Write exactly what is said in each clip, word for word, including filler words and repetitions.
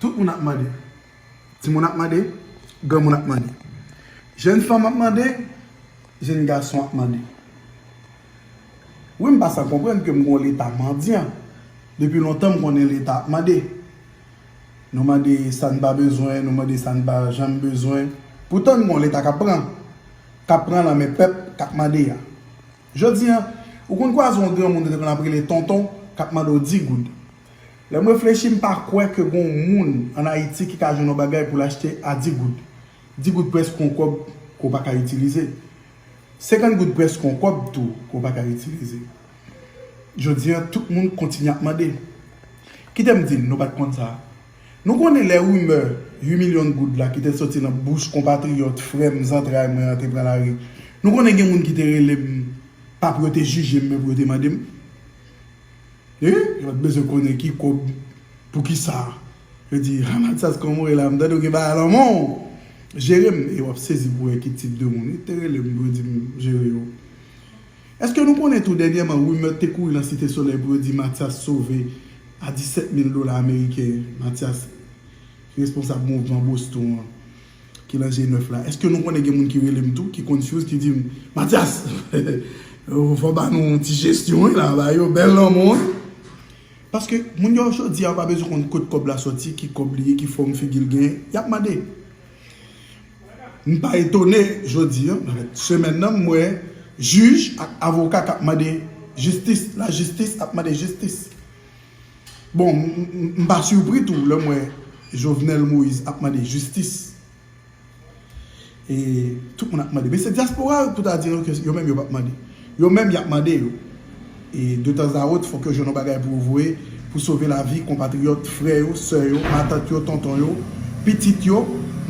Tout moun ap mande. Timoun ap mande, granmoun ap mande. Jèn fanm ap mande, jèn gason ap mande. Wi, m pa sa konprann ke m gon leta mandyan. Depi lontan m konnen leta ap mande. Nou mande sa n pa bezwen, nou mande sa n pa janm bezwen. Poutan n gon leta k ap pran, k ap pran nan men pèp k ap mande a. Jodi a, ou konn kwaze yon granmoun yo te konn ap rele tonton, k ap mande w di goud. Lè m reflechi, m pa kwè ke gon moun ann Ayiti ki ka jwenn yon bagay pou l achte a di goud. Di goud prèske yon kòb ke w pa ka itilize. Senkant goud prèske yon kòb tou ke w pa ka itilize. Jodi a, tout moun kontinye ap mande. Kite m di n, nou pa t konn sa. Nou konnen lè rimè uit milyon goud la ki te soti nan bouch konpatriyòt, frè m, zantray mwen an te pran lari. Nou konnen gen moun ki te rele m, pa pou yo te jije m, men pou yo te mande m. Wi, yo pa t bezwen konnen ki kòb, poukisa. Yo di, "Ah, Mathias, kòman w ye la? M tande w gen bagay nan men w. Jere m." E w ap sezi pou wè ki tip de moun. Yo te rele m pou yo di m jere yo. Èske nou konnen tou dènyèman, rimè te kouri nan Site Solèy pou yo di Mathias sove a disèt mil dola ameriken? Mathias, responsab mouvman Boston an, ki nan G nèf la. Èske nou konnen gen moun ki rele m tou, ki confuse, ki di m, "Mathias, fò w ba nou yon ti jesyon, wi, la, ba yo bèl nan men w, wi." Paske moun yo jodi a pa bezwen konn kot kòb la soti, ki kòb li ye, ki fòm figi l genyen, y ap mande. M pa etone jodi a, nan semèn nan, m wè jij ak avoka k ap mande jistis, lajistis ap mande jistis. Bon, m, m, m pa sipri tou lè m wè Jovenel Moïse ap mande jistis. E tout moun ap mande. Men se dyaspora yo pou ta di nou ke yo menm yo p ap mande. Yo menm y ap mande yo. E de tan a wot, fòk yo jwenn yon bagay pou yo voye, pou sove lavi konpatriyòt, frè yo, sè yo, matant yo, tonton yo, pitit yo,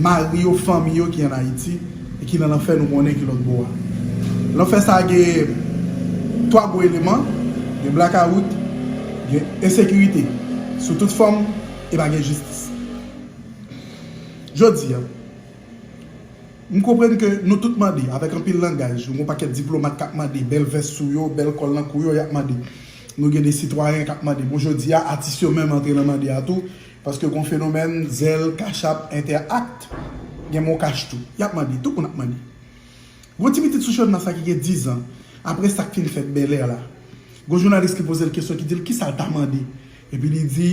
mari yo, fanmi yo ki ann Ayiti, e ki nan lanfè nou konnen ki lòt bò a. Lanfè sa a gen twa gwo eleman, gen blakawout, gen ensekirite sou tout fòm, e pa gen jistis. Jodi a, m konprann ke nou tout mande, avèk anpil langaj, nou gon pakèt diplomat k ap mande, bèl vès sou yo, bèl kòl nan kou yo, y ap mande. Nou gen de sitwayen k ap mande. Bon, jodi a, atis yo menm antre nan mande a tou, paske gon fenomèn, Zelle, Cash App, Interact, gen MonCash tou. Y ap mande, tout moun ap mande. Gon ti pitit sou Channmas la ki gen diz an, apre sa k fin fèt Bèlè la, gon jounalis ki poze l kesyon, ki di l kisa l ta mande. Epi li di,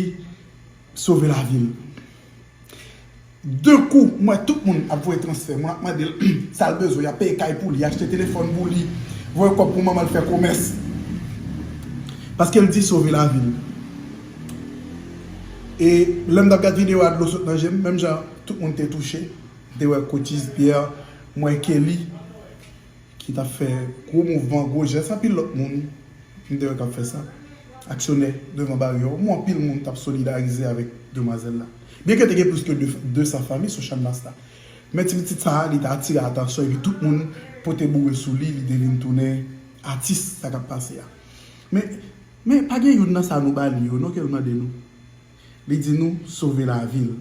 sove lavi l. De kou, m wè tout moun ap voye transfè, moun ap mande l sa l bezwen, y ap peye kay pou li, achte telefòn pou li, voye kòb pou manman l fè komès. Paske l di sove lavi l. E lè m t ap gad videyo a, dlo sot nan je m, menm jan tout moun te touche, m te wè Cotis Pierre, m wè Kelly, ki t ap fè gwo mouvman, gwo jès, anpil lòt moun, m te wè k ap fè sa. Aksyonè devan baryè, m wè anpil moun t ap solidarize avèk demwazèl la. Byenke te gen plis ke de, de san fanmi sou Channmas la. Men ti pitit sa a, li te atire atansyon, epi tout moun pote boure sou li, li te vin tounen atis, sa k ap pase a. Men, men pa gen youn nan sa nou ba li yo, non, ke l mande nou. Li di nou, sove lavi l.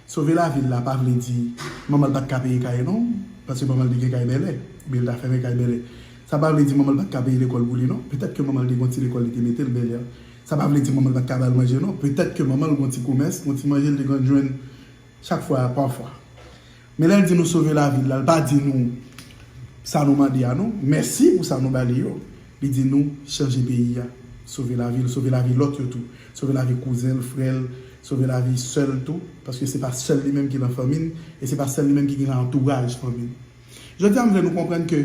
Sove lavi l la pa vle di manman l pa t ka peye kay non, paske manman l te gen kay Bèlè, ebyen l ta fèmen kay Bèlè. Sa pa vle di manman l pa t ka peye lekòl pou li non, petèt ke manman l te gon ti lekòl li te mete l Bèlè. Sa pa vle di manman l pa t ka ba l manje non, petèt ke manman l gon ti komès, gon ti manje l te konn jwenn chak fwa, pafwa. Men lè l di nou sove lavi l la, l pa di nou sa nou mande a non. Mèsi pou sa nou ba li yo. Li di nou chanje peyi a. Sove lavi l, sove lavi lòt yo tou. Sove lavi kouzen l, frè l, sove lavi sè l tou. Paske se pa sèl li menm ki nan fanmi n, e se pa sèl li menm ki gen nan antouraj fanmi n. Jodi a, m vle nou konprann ke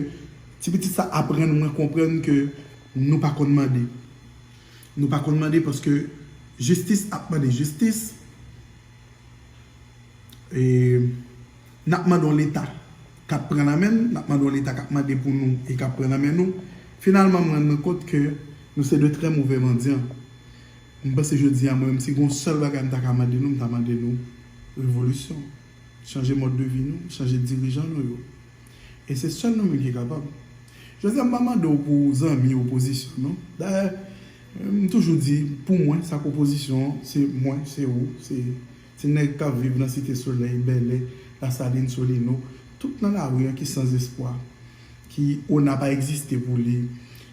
ti pitit sa aprann mwen konprann ke nou pa konn mande. Nou pa konn mande paske jistis ap mande jistis. E, n ap mande yon Leta k ap pran nan men n, n ap mande yon Leta k ap mande pou nou e k ap pran nan men nou. Finalman, m rann mwen kont ke nou se de trè move mandyan. M panse jodi a, mwen menm, si gon sèl bagay m ta ka mande nou, m ta mande nou revolisyon. Chanje mòd de vi nou, chanje dirijan nou yo. E se sèl nou menm ki kapab. Jodi a, m pa mande w pou zanmi opozisyon, non. Dayè, m toujou di, pou mwen, sa k opozisyon an, se mwen, se ou, se, se nèg k ap viv nan Site Solèy, Bèlè, Lasalin, Solino, tout nan lari a ki sanzespwa, ki ona pa egziste pou li,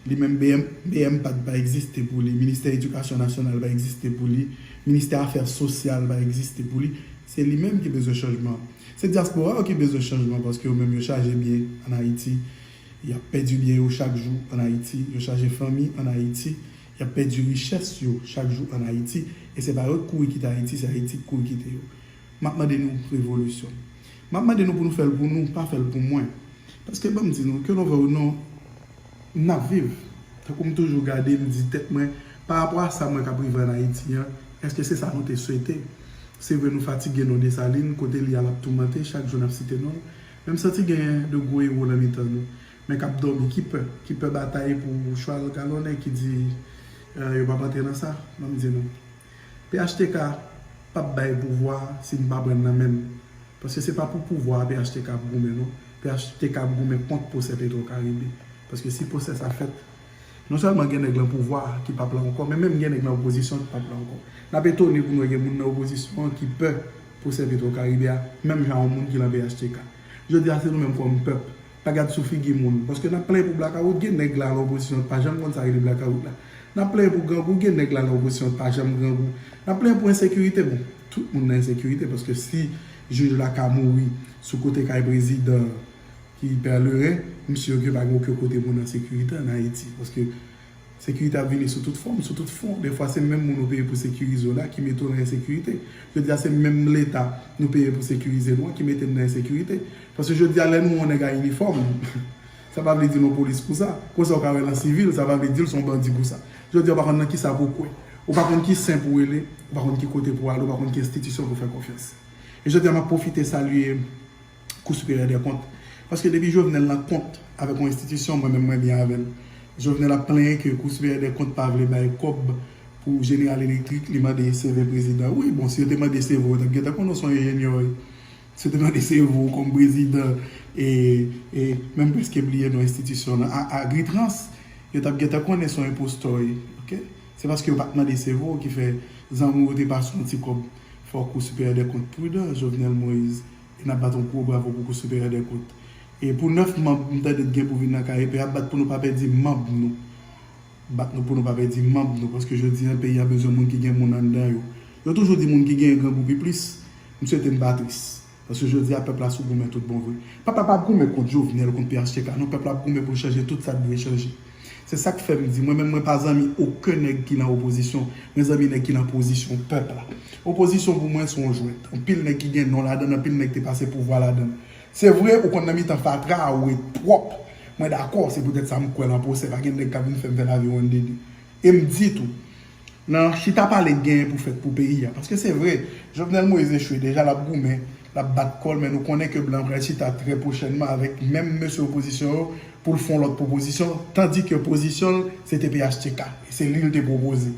Li menm B M, B M pat pa egziste pou li, Ministè Edikasyon Nasyonal pa egziste pou li, Ministè Afè Sosyal pa egziste pou li. Se li menm ki bezwen chanjman. Se dyaspora yo ki bezwen chanjman paske yo menm yo chaje byen ann Ayiti. Y ap pèdi byen yo chak jou ann Ayiti. Yo chaje fanmi ann Ayiti. Y ap pèdi richès yo chak jou ann Ayiti. E se pa yo k kouri kite Ayiti, se Ayiti k kouri kite yo. M ap mande nou revolisyon. M ap mande nou pou nou fè l pou nou, pa fè l pou mwen. Paske ban m di nou, ke nou vle ou non, n ap viv. Tankou m toujou gade, m di tèt mwen, pa rapò a sa m wè k ap rive ann Ayiti an, èske se sa nou te swete? Se vre nou fatige non Desalin, kote li a l ap toumante, chak jou n ap site non l. Men m santi gen de gwo ewo nan mitan nou. Men k ap dòmi, ki pè, ki pè batay pou chwal galonnen, ki di, eh, yo p ap antre nan sa, ban m di nou. P H T K p ap bay pouvwa si n pa pran l nan men l. Paske se pa pou pouvwa a P H T K ap goumen non. P H T K ap goumen kont pwosè Petro Caribe. Paske si pwosè sa fèt, non sèlman gen nèg lan pouvwa a ki p ap la ankò, men menm gen nèg lan opozisyon ki p ap la ankò. N ap etone pou n wè gen moun nan opozisyon an ki pè pwosè Petro Caribe a, menm jan yon moun ki lan P H T K. Jodi a se nou menm kòm pèp. Pa gad sou figi moun. Paske n ap plenyen pou blakawout, gen nèg la nan opozisyon ki pa janm konn sa rele blakawout la. N ap plenyen pou grangou, gen nèg la nan opozisyon ki pa janm grangou. N ap plenyen pou ensekirite, bon, tout moun nan ensekirite, paske si jij la ka mouri sou kote kay prezidan ki Pèleren, m si ke pa gen okenn kote moun an sekirite ann Ayiti. Paske sekirite ap vini sou tout fòm, sou tout fon. Defwa se menm moun ou peye pou sekirize w la ki mete w nan ensekirite. Jodi a se menm Leta nou peye pou sekirize nou an ki mete n nan ensekirite. Paske jodi a lè nou wè yon nèg a inifòm, sa pa vle di l yon polis pou sa. Konsa ou ka wè l an sivil, sa pa vle di l se yon bandi pou sa. Jodi a ou pa konn nan kisa pou w kwè. Ou pa konn ki sen pou w rele, ou pa konn ki kote pou w ale, ou pa konn ki enstitisyon pou w fè konfyans. E jodi a m ap pwofite salye Kou Siperyè dè Kont. Paske depi Jovenel nan kont avèk yon enstitisyon, mwen menm mwen byen avè l. Jovenel ap plenyen ke Kou Siperyè dè Kont pa vle bay kòb pou Jeneral Elektrik, li mande seve prezidan. Wi, bon, si yo te mande seve w, yo t ap gentan konnen w se yon enjenyè, wi. Si yo te mande seve w kòm prezidan, e, e, menm prèske bliye non enstitisyon lan, a, Agritrans, yo t ap gentan konnen se yon enpostò, wi. Oke? Se paske yo pa t mande seve w ki fè zanmi w te pase yon ti kòb. Fò Kou Siperyè dè Kont pridan, Jovenel Moïse. E n ap bat yon gwo bravo pou Kou Siperyè dè Kont. E pou nèf manm, m tande t gen pou vin nan K E P, y ap bat pou nou pa pèdi manm nou. Bat nou pou nou pa pèdi manm nou, paske jodi a, peyi a bezwen moun ki gen moun anndan yo. Yo toujou di moun ki genyen grangou pi plis. M swete n pa tris. Paske jodi a, pèp la sou goumen tout bon vre. Pèp la p ap goumen kont Jovenel, kont P H T K, non, pèp la ap goumen pou l chanje tout sa k dwe chanje. Se sa k fè m di, mwen menm, mwen pa zanmi okenn nèg ki nan opozisyon, mwen zanmi nèg ki nan pozisyon pèp la. Opozisyon pou mwen se yon jwèt. Anpil nèg ki gen non ladan l, anpil nèg te pase pouvwa ladan l. Se vre, ou konn nan mitan fatra a, ou ret pwòp. Mwen dakò, se poutèt sa m kwè lan pwosè, pa gen nèg k ap vin fè m fè lavi one day day. E m di tou, nan chita pale k genyen pou fèt pou peyi a. Paske se vre, Jovenel Moïse echwe deja, l ap goumen, l ap bat kò l, men nou konnen ke blan pral chita trè pwochènman avèk menm mesye opozisyon yo pou l fè yon lòt pwopozisyon, tandi ke pozisyon l, se te P H T K. E se li l te pwopoze.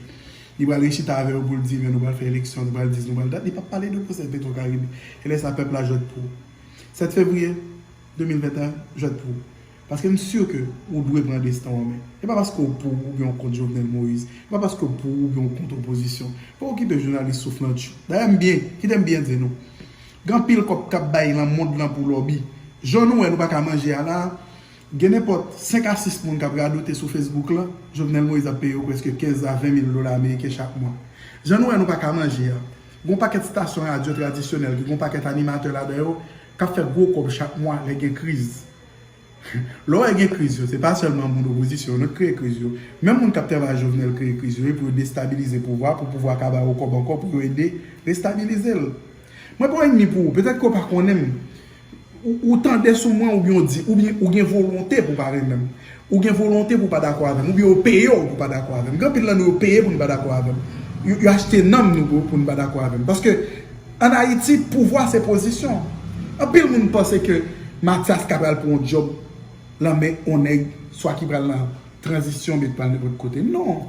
Li pral rechita avè yo pou l di, men nou pral fè eleksyon, nou pral dis, nou pral dat, li p ap pale de pwosè Petro Caribe. E lè sa, pèp la jwèt pou ou. Sèt fevriye de mil venteyen, jwèt pou ou. Paske m si ke ou dwe pran desten w an men. E pa paske w pou oubyen w kont Jovenel Moïse. E pa paske w pou oubyen w kont opozisyon. Pa okipe jounalis souflantchou. Dayè m byen, kite m byen di nou. Gen anpil kòb k ap bay lan mond lan pou lòbi. Jan nou wè nou pa ka manje a la, gen nenpòt senk a sis moun k ap radote sou Facebook lan, Jovenel Moïse ap peye yo prèske kenz a ven mil dola ameriken chak mwa. Jan nou wè nou pa ka manje a, gen yon pakèt estasyon radyo tradisyonèl ki gen yon pakèt animatè ladan yo k ap fè gwo kòb chak mwa lè gen kriz. Lè w wè gen kriz yo, se pa sèlman moun opozisyon yo, nou k kreye kriz yo. Menm moun k ap travay ak Jovenel kreye kriz yo, e pou yo destabilize pouvwa, pou pouvwa ka ba yo kòb ankò, pou yo ede restabilize l. Mwen pa yon ènmi pou ou, petèt ke w pa konnen m. Ou, ou tande sou mwen, oubyen w di, oubyen ou gen volonte pou w pa renmen m. Ou gen volonte pou w pa dakò avè m, oubyen yo peye w pou w pa dakò avè m. Gen anpil nan nou yo peye pou n pa dakò avè m. Yo, yo achte nanm nou pou, pou n pa dakò avè m. Paske ann Ayiti, pouvwa se pozisyon. Anpil moun panse ke Mathias ka pral pran yon djòb lan men yon nèg, swa ki pral nan tranzisyon, oubyen ki pral nenpòt kote. Non.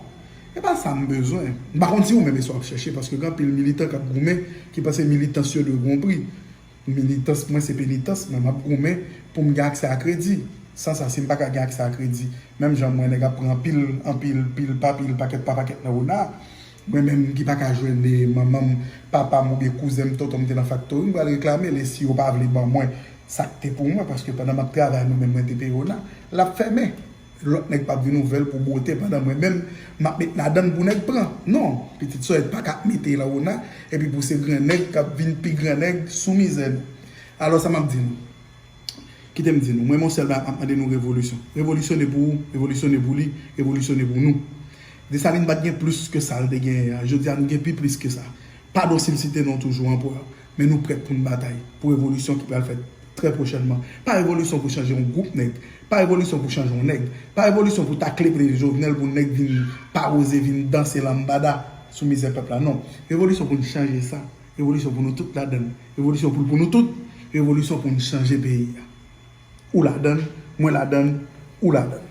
E pa sa m bezwen. M pa konn si ou menm e sa w ap chèche, paske gen anpil militan k ap goumen ki panse militans yo dwe gon pri. Militans mwen se penitans, mwen m ap goumen pou m gen aksè a kredi. San sa, si m pa ka gen aksè a kredi, menm jan m wè nèg ap pran pil, anpil, pil pa pil, pakèt pa pakèt nan Rona, mwen menm ki pa ka jwenn manman m, papa m oubyen kouzen m, tonton m te nan faktori, m pral reklame l, e si yo pa vle ban mwen sa k te pou mwen, paske pandan m ap travay, mwen menm mwen te peye Rona, l ap fèmen. Lòt nèg p ap vin ouvè l pou bwote pandan mwen menm m ap met ladann pou nèg pran. Non, pitit sòyèt pa ka ap mete la ona epi pou se gran nèg k ap vin pi gran nèg sou mizè nou. Alò sa m ap di nou. Kite m di nou, mwen men yon sèl bagay m ap mande nou revolisyon. Revolisyone pou ou, revolisyone pou li, revolisyone pou nou. Desalin pa t gen plis ke sa l te genyen an. Jodi a nou gen pi plis ke sa. Padon si m site non toujou anpwa, men nou prèt pou n batay pou revolisyon ki pral fèt trè pwochènman. Pa revolisyon pou chanje yon gwoup nèg, pa revolisyon pou chanje yon nèg, pa revolisyon pou takle pye Jovenel pou nèg vin pa oze vin danse lanbada sou mizè pèp la, non. Revolisyon pou n chanje sa. Revolisyon pou nou tout ladann. Revolisyon pou l pou nou tout. Revolisyon pou n chanje peyi a. Ou ladann, mwen ladann, ou ladann.